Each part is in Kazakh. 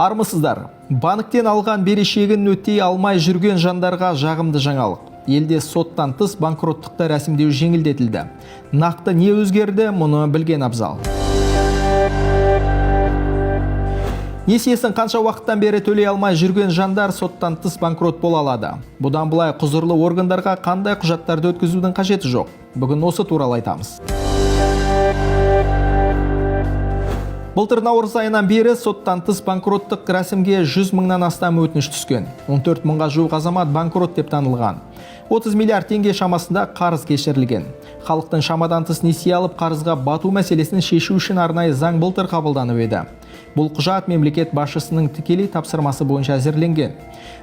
Армысыздар, банктен алған берешегін өтей алмай жүрген жандарға жағымды жаңалық. Елде соттан тыс банкроттықты рәсімдеу жеңілдетілді. Нақты не өзгерді, мұны білген абзал. Несиесін қанша уақыттан бері төлей алмай жүрген жандар соттан тыс банкрот бола алады. Бұдан былай құзырлы органдарға қандай құжаттарды өткізудің қажеті жоқ. Бүгін осы туралы айтамыз. Былтыр наурыз айынан бері соттан тыс банкроттық рәсімге 100 мыңнан астам өтініш түскен. 14 мыңға жуық азамат банкрот деп танылған. 30 миллиард теңге шамасында қарыз кешірілген. Халықтың шамадан тыс несие алып қарызға бату мәселесін шешу үшін арнайы заң былтыр қабылданып еді. Бұл құжат мемлекет басшысының тікелей тапсырмасы бойынша әзірленген.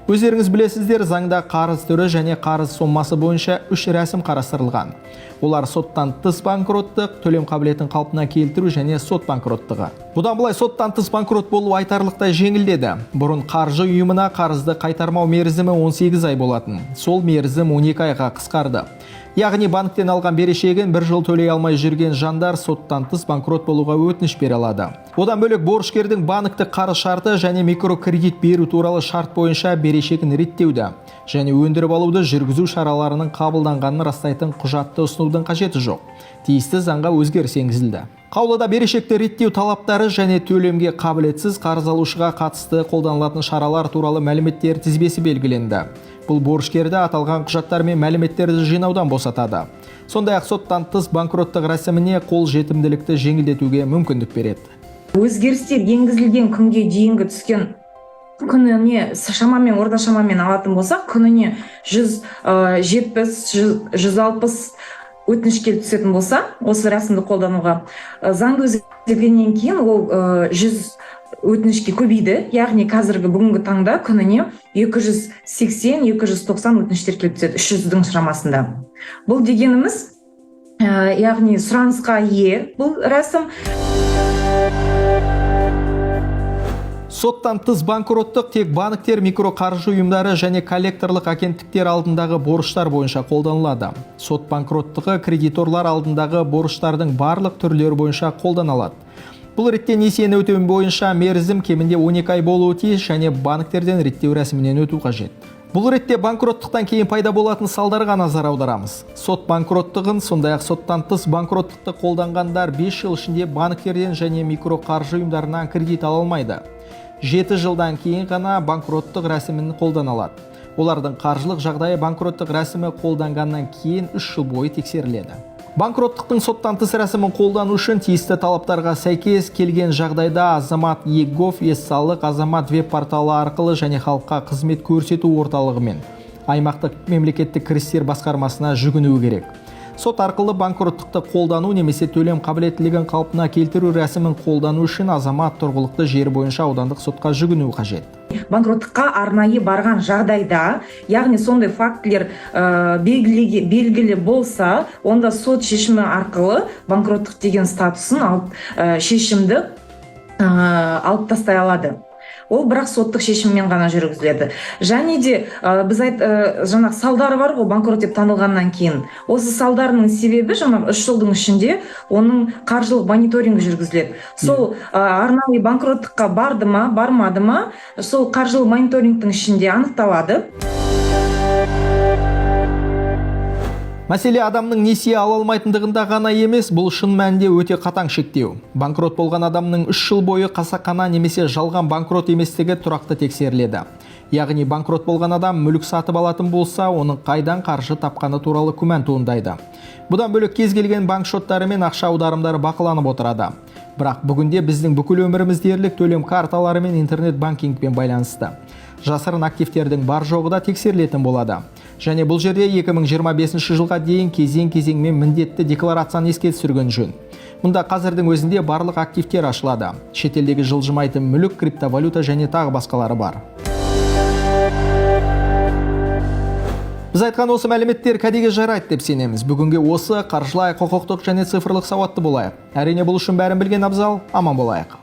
Өздеріңіз білесіздер, заңда қарыз түрі және қарыз сомасы бойынша үш рәсім қарастырылған. Олар соттан тыс банкроттық, төлем қабілетін қалпына келтіру және сот банкроттығы. Бұдан былай соттан тыс банкрот болу айтарлықтай жеңілдеді. Бұрын қаржы ұйымына қарызды қайтармау мерзімі 18 ай болатын. Сол мерзім 12 айға қысқарды. Яғни банктен алған берешегін бір жыл төлей алмай жүрген жандар соттан тыс банкрот болуға өтініш бере алады. Одан бөлек борышкердің банктік қарыз шарты және микрокредит беру туралы шарт бойынша берешегін реттеуді және өндіріп алуды жүргізу шараларының қабылданғанын растайтын құжатты ұсынудың қажеті жоқ. Тиісті заңға өзгеріс енгізілді. Қаулыда берешекті реттеу талаптары және төлемге қабілетсіз қарыз алушыға қатысты қолданылатын шаралар туралы мәліметтер тізбесі белгіленді. Бұл борышкерді аталған құжаттар мен мәліметтерді жинаудан босатады. Сондай-ақ соттан тыс банкроттық рәсіміне қол жетімділікті жеңілдетуге мүмкіндік береді. Өзгерістер енгізілген күнге дейінгі түскен күніне шамамен, орта шамамен алатын болсақ, күніне 170, 160 өтініш келіп түсетін болса, осы рәсімді қолдануға, заңды өзгергеннен кейін ол 100 өтінішке көбейді. Яғни қазіргі бүгінгі таңда күніне 280-290 өтініштер келіп түседі, 300-дің шамасында. Бұл дегеніміз, яғни сұранысқа ие бұл рәсім. Соттан тыс банкроттық тек банктер, микроқаржы ұйымдары және коллекторлық агенттіктер алдындағы борыштар бойынша қолданылады. Сот банкроттығы кредиторлар алдындағы борыштардың барлық түрлері бойынша қолданылады. Бұл ретте несиені өтеу бойынша мерзім кемінде 12 ай болуы тиіс және банктерден реттеу рәсімінен өту қажет. Бұл ретте банкроттықтан кейін пайда болатын салдарға назар аударамыз. Сот банкроттығын, сондай-ақ соттан тыс банкроттықты қолданғандар 5 жыл ішінде банктерден және микроқаржы ұйымдарынан кредит ала алмайды. 7 жылдан кейін ғана банкроттық рәсімін қолдана алады. Олардың қаржылық жағдайы банкроттық рәсімі қолданғаннан кейін 3 жыл бойы тексеріледі. Банкроттықтың соттан тыс рәсімін қолдану үшін тиісті талаптарға сәйкес келген жағдайда азамат eGov, Ес-салық, Азамат веб-порталы арқылы және халыққа қызмет көрсету орталығымен аймақтық мемлекеттік кірістер басқармасына жүгінуі керек. Сот арқылы банкроттықты қолдану немесе төлем қабілеттілігін қалпына келтіру рәсімін қолдану үшін азамат тұрғылықты жері бойынша аудандық сотқа жүгінуі қажет. Банкроттыққа арнайы барған жағдайда, яғни сондай фактілер белгілі болса, онда сот шешімі арқылы банкроттық деген статусын алып, шешімді алып тастай алады. Ол бірақ соттық шешіммен ғана жүргізіледі. Және де біз жаңағы салдары бар ғой банкрот деп танылғаннан кейін. Осы салдарының себебі жаңағы 3 жылдың ішінде оның қаржылық мониторингі жүргізіледі. Сол арнайы банкроттыққа барды ма, бармады ма, сол қаржылық мониторингтің ішінде анықталады. Мәселе адамның несие ала алмайтындығында ғана емес, бұл шын мәнінде өте қатаң шектеу. Банкрот болған адамның 3 жыл бойы қасақана немесе жалған банкрот еместігі тұрақты тексеріледі. Яғни банкрот болған адам мүлік сатып алатын болса, оның қайдан қаржы тапқаны туралы күмән туындайды. Бұдан бөлек кез келген банк шоттары мен ақша аударымдары бақыланып отырады. Бірақ бүгінде біздің бүкіл өміріміз дерлік төлем карталары мен интернет банкингпен байланысты. Жасырын активтердің бар жоғы да тексерілетін болады. Және бұл жерде 2025 жылға дейін кезең-кезеңмен міндетті декларацияны еске түсірген жөн. Мұнда қазірдің өзінде барлық активтер ашылады. Шетелдегі жылжымайтын мүлік, криптовалюта және тағы басқалары бар. Біз айтқан осы мәліметтер кәдеге жарайды деп сенеміз. Бүгінге осы қаржылай, құқықтық және цифрлық сауатты болайық. Әрине бұл үшін бәрін білген абзал, аман болайық.